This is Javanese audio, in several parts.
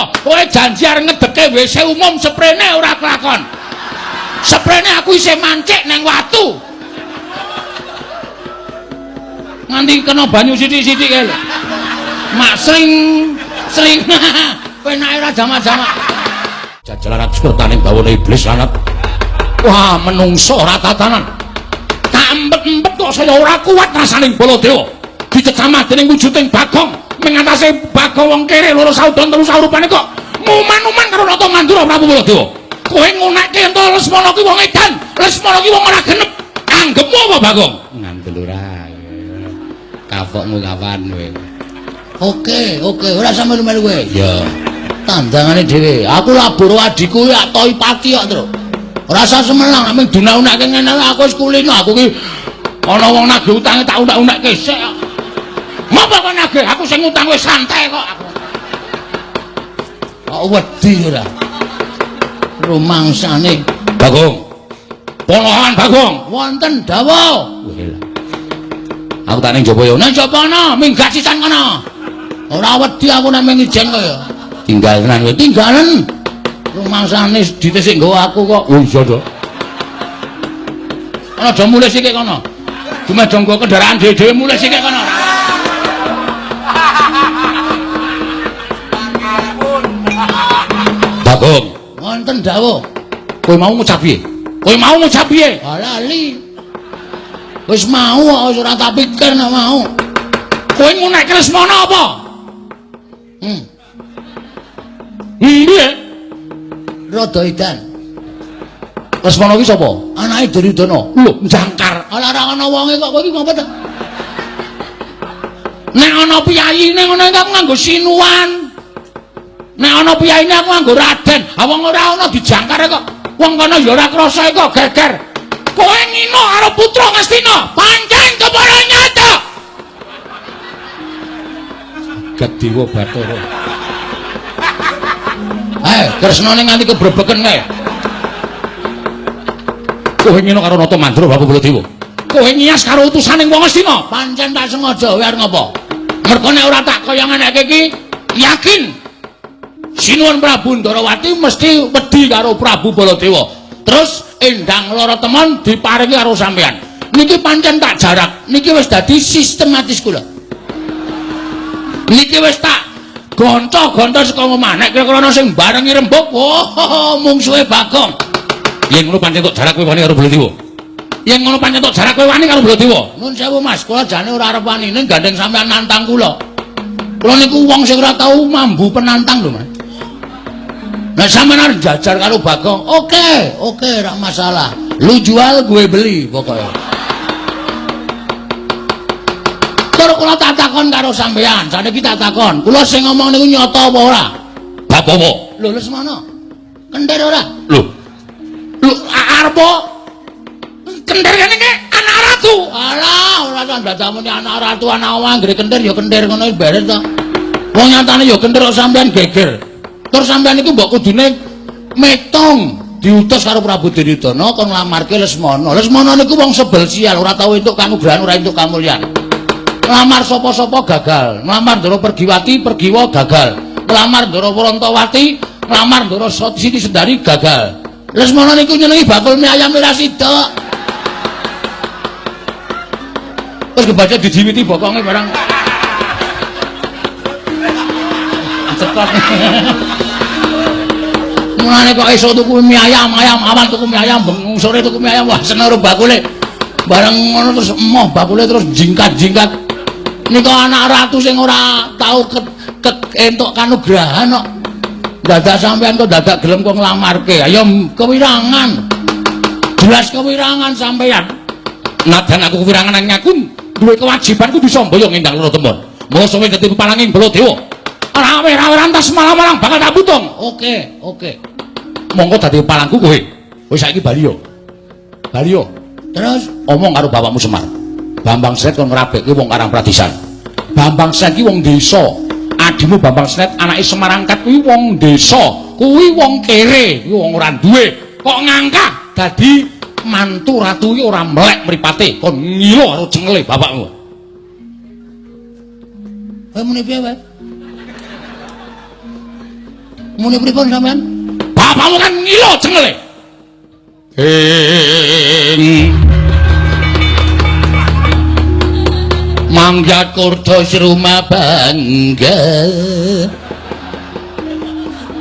Baladewa. Kowe janji arep ngedeke WC umum seprene ora kelakon. Seprene aku isih mancik nang watu. Nganti kena banyu sithik-sithik kae lho. Mak sring sring penake ora jamak-jamak. Jajalan sepertaning bawana iblis lanat. Wah, menungso ora tatanan. Tak empet-empet kok saya ora kuat rasaning Baladewa. Dicecamah dening wujuding Bagong. Mengatasi Bagong wong kere loro saudon telu saurupane kok muman-muman karo Nata Mandura Prabu Baladewa. Kowe ngunekke ento Lesmana ki wong edan, Lesmana ki wong ora genep. Anggepmu apa Bagong? Ngandel ora. Kapokmu kapan kowe? Oke, oke, ora sampe melu kowe. Ya. Tandangane dhewe. Aku labur adhiku ya toi pati kok, Tru. Ora usah semenang, nek mung dunak-unake ngene aku wis kulino. Aku ki ana wong nagih utange tak unak-unakke sik. Ngopo kok nagih? Aku sing ngutang wis santai kok aku. Kok wedi ora? Rumangsane Bagong. Polohan Bagong. Wonten dawuh. Aku tak ning jaba ya. Nang jaba ana, minggat sisan kono. Ora wedi aku nek mung ijen kaya. Tinggal tenan kowe. Tinggalen. Rumangsane dite sik nggawa aku kok. Oh iya to. Ana do mulih sikik kono. Dumeh do nggo kendaraan dhewe-dhewe mulih sikik kono. Bagong. Wonten dawuh. Kowe mau ngucap piye? Kowe mau ngucap piye? Lali. Wis mau kok wis ora tak pikir nek mau. Kowe ngunekke Lesmana apa? Piye? Rada edan. Lesmana ki sapa? Anake Duryudana. Lho, jangkar. Ala ora ana wonge kok kowe iki ngopo to? Nek ana piyayine ngono aku nganggo sinuwan. Nek ana piyayine aku nganggo raden. Ha wong ora ana dijangkar kok. Wong kono ya ora krasa kok geger. Kowe ngino karo putra Ngastina, pancen kepara nyata. Gediwa Bathara. Kresnane nganti kebrebeken kae. Kowe ngino karo Nata Mandura Bapak Baladewa. Kowe ngias karo utusaning wong Ngastina, pancen tak sengaja kowe arep ngopo? Mergo nek ora tak kaya ngeneke iki, yakin Sinuwun Prabu Ndarawati mesti wedi karo Prabu Baladewa. Terus Endang Lara Temon diparingi karo sampean. Niki pancen tak jarak, niki wis dadi sistematis kula. Niki wis tak gonco-gonco saka omah. Nek kira-kira ana sing barengi rembug, oh mungsuhe Bagong. Yen ngono pancen tok jarak kowe wani karo Baladewa. Yen ngono pancen tok jarak kowe wani karo Baladewa. Nun sewu Mas, kula jane ora arep wani ning gandeng sampean nantang kula. Kula niku wong sing ora tau mambu penantang lho, Mas. Nah sampean arep jajar karo Bagong, oke, oke, ora masalah. Lu jual, gue beli pokoknya. Tur kula tak takon karo sampean, saniki tak takon. Kula sing ngomong niku nyata apa ora? Bab apa? Lho Lesmana. Kentir ora? Lho. Lho arep kentir kene iki anak ratu. Alah, ora dadak muni anak ratu, anak wong anggere kentir ya kentir ngono beres to. Wong nyatane ya kentir kok sampean geger. Terus sampean iku mbok kudune metong diutus karo Prabu Duryudana kon nglamarke Lesmana. Lesmana niku wong sebel sial, ora tau entuk kanugrahan, ora entuk kamulyan. Nglamar sapa-sapa gagal, nglamar Ndara Pergiwati, Pergiwa gagal. Nglamar Ndara Warantawati, nglamar Ndara Siti Sendari gagal. Lesmana niku nyenengi bakul mie ayam ora sida. Terus kebaca dijiwiti bokonge barang. Cetot. Mulane kok esuk tuku mie ayam, ayam awan tuku mie ayam, bengi sore tuku mie ayam, wah seneng karo bakule. Bareng ngono terus emoh bakule terus jingkat-jingkat. Nika anak ratu sing ora tau entuk kanugrahan kok. Dadak sampean kok dadak gelem kok nglamarke. Ayo kewirangan. Jelas kewirangan sampean. Nadyan aku kewirangan nang aku duwe kewajiban kudu samboyo ngendang Lara Temon. Mula suwe dadi pepalange Baladewa. Rawe-rawe rantas malang-malang bakal tak putung. Oke, oke. Monggo dadi palangku kowe. Wis saiki bali yo. Bali yo. Terus omong karo bapakmu Semar. Bambang Sret kon ngrabekke wong Karang Pradisan. Bambang Sret ki wong desa. Adimu Bambang Sret anake Semar angkat kuwi wong desa. Kuwi wong kere, kuwi wong ora duwe. Kok ngangkah dadi mantu ratu ki ora melek mripate, kon ngilo karo cengele bapakmu. Kowe muni piye wae? Muni pripun sampean? Bapakmu kan ngilo cengele. Ing Mangga kurda sruma bangga.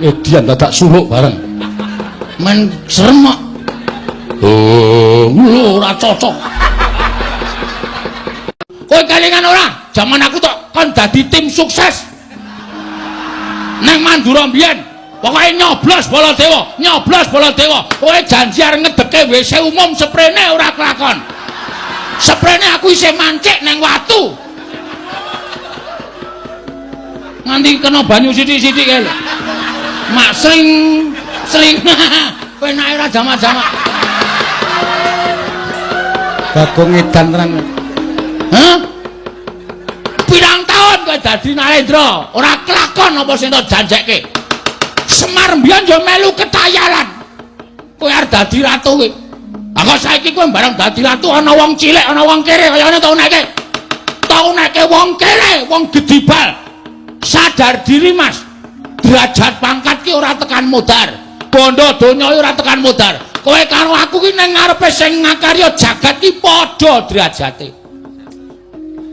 Edian dadak suluk bareng. Men serem kok. Oh, lho ora cocok. Kowe kelingan ora? Jaman aku tok kon dadi tim sukses. Nang Mandura mbiyen, pokoke nyoblos Baladewa, nyoblos Baladewa. Kowe janji arep ngedeke WC umum seprene ora kelakon. Seprene aku isih mancik nang watu. Nganti kena banyu sithik-sithik kae lho. Mak sring sring penake ora jamak-jamak. Bagong edan tenan. Hah? Pirang taun kowe dadi Narendra, ora kelakon apa sing tok janjekke. Semar mbiyen yo melu ketayalan. Kowe arep dadi ratu kowe. Ah kok saiki kowe bareng dadi ratu ana wong cilik, ana wong kere kaya ngene tau neke. Tau neke wong kere, wong gedibal. Sadar diri, Mas. Derajat pangkat ki ora tekan modar. Bondo donya ora tekan modar. Kowe karo aku ki ning ngarepe sing ngakarya jagat ki padha derajate.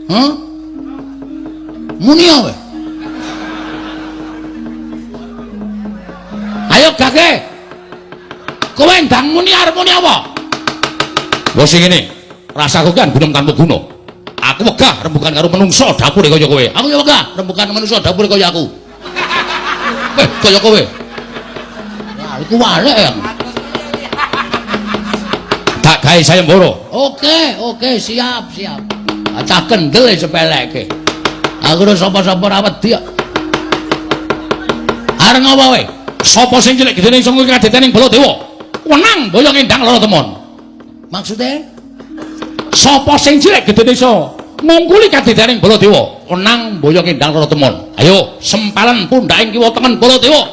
Hah? Muni kowe. Ayo gage. Kowe ndang muni arep muni apa? Wes sing ngene, rasaku kan gunung tanpa guna. Aku wegah rembugan karo menungso dapure kaya kowe. Aku ya wegah rembugan menungso dapure kaya aku. Kaya kowe. Wah, iku walek ya. Tak gawe sayembara. Oke, oke, siap, siap. Cah kendel sepeleke. Aku ora sapa-sapa ora wedi kok. Arep ngopo kowe? Sapa sing cilik gedene iso ngungkul kadetening Baladewa? Wenang boyong endang lara temon. Maksude? Sapa sing cilik gedene iso ngungkuli kadetening Baladewa? Wenang boyong endang lara temon. Ayo, sempalan pundhaking kiwa tengen Baladewa.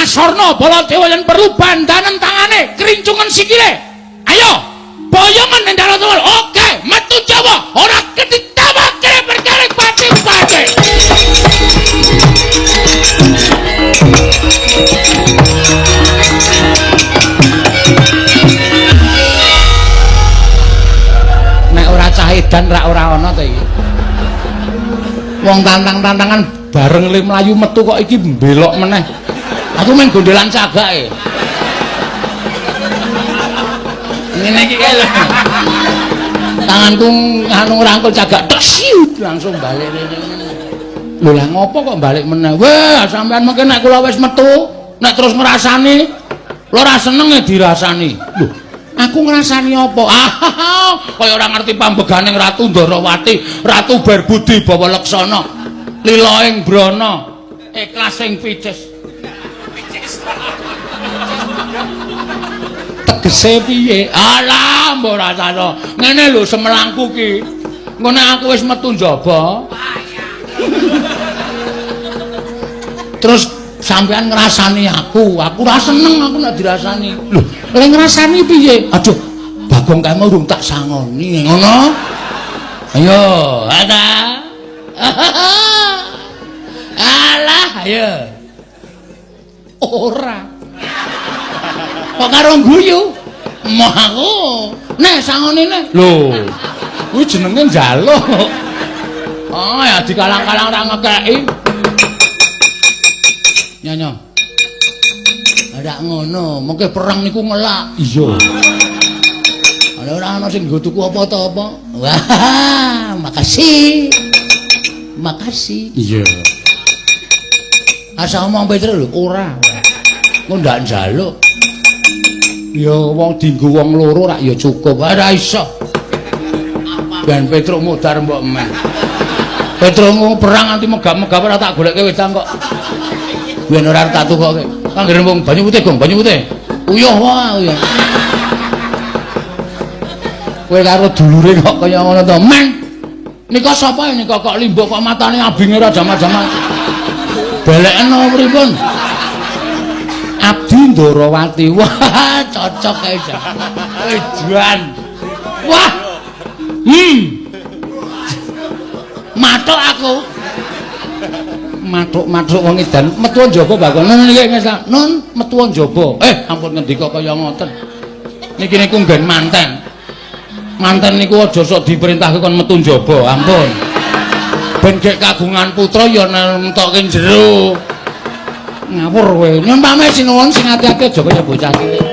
Asorna Baladewa yen perlu bandanen tangane, krincungen sikile. Ayo, boyongan endang lara temon. Oke, metu Jawa, ora ketitawake perkara pati-pati. Nek ora cah edan rak ora ana to iki. Wong tantang-tantangan bareng le mlayu metu kok iki mbelok meneh. Aku main gondelan cagake. Ngene iki kae lho. Tanganku anu ngrangkul cagak tek siut langsung balik rene. Lho lah ngopo kok balik meneh? Wah, sampean mengke nek kula wis metu, nek terus ngrasani, lho ora seneng e dirasani. Lho, aku ngrasani apa? Ah, kaya ora ngerti pambeganing Ratu Ndorowati, Ratu Berbudi Bawa Leksana, lila ing brana, ikhlas ing picis. Tegese piye? Alah, mbok rasane. Ngene lho semelangku ki. Engko nek aku wis metu njaba. Terus sampean ngrasani aku, aku ora seneng aku nek dirasani. Lho, lek ngrasani piye? Aduh, Bagong kae mau urung tak sangoni, ngono. Ayo, ada. Alah, ayo. Ora. Kok karo guyu? Moh aku. Nek sangoni nek. Lho, kuwi jenenge njaluk. Oh, ya dikalang-kalang ora ngekeki. Nyonya. Ora ngono, mengke perang niku ngelak. Iya. Ana ora ana sing nggo tuku apa ta apa. Wah, makasih. Makasih. Iya. Asal omong Petro lho, ora. Engko ndak njaluk. Ya wong dienggo wong loro rak ya cukup. Ora iso. Ben Petruk mudhar mbok meh. Petruk ngomong perang nganti megap-megap ora tak goleke wedang kok. Ben ora tak tukoke. Anggere wong banyu putih, Gong, banyu putih. Uyuh wae uyuh. Kowe karo dulure kok kaya ngono to, Men. Nika sapa nika kok limbuk kok matane abinge ora jamak-jamak. Beleken apa pripun? Abdi Ndorowati. Wah, cocok kae jan. Edan. Wah. Mathuk aku. Mathuk-mathuk wong edan metu njaba Bagong. Nun niki nun metu njaba. Ampun ngendika kaya ngoten. Niki niku nggen manten. Manten niku aja sok diperintahke kon metu njaba, ampun. Ben gek kagungan putra ya nentokke jero. Ngawur kowe. Nyun pamit sinuwun sing ati-ati aja kaya bocah cilik.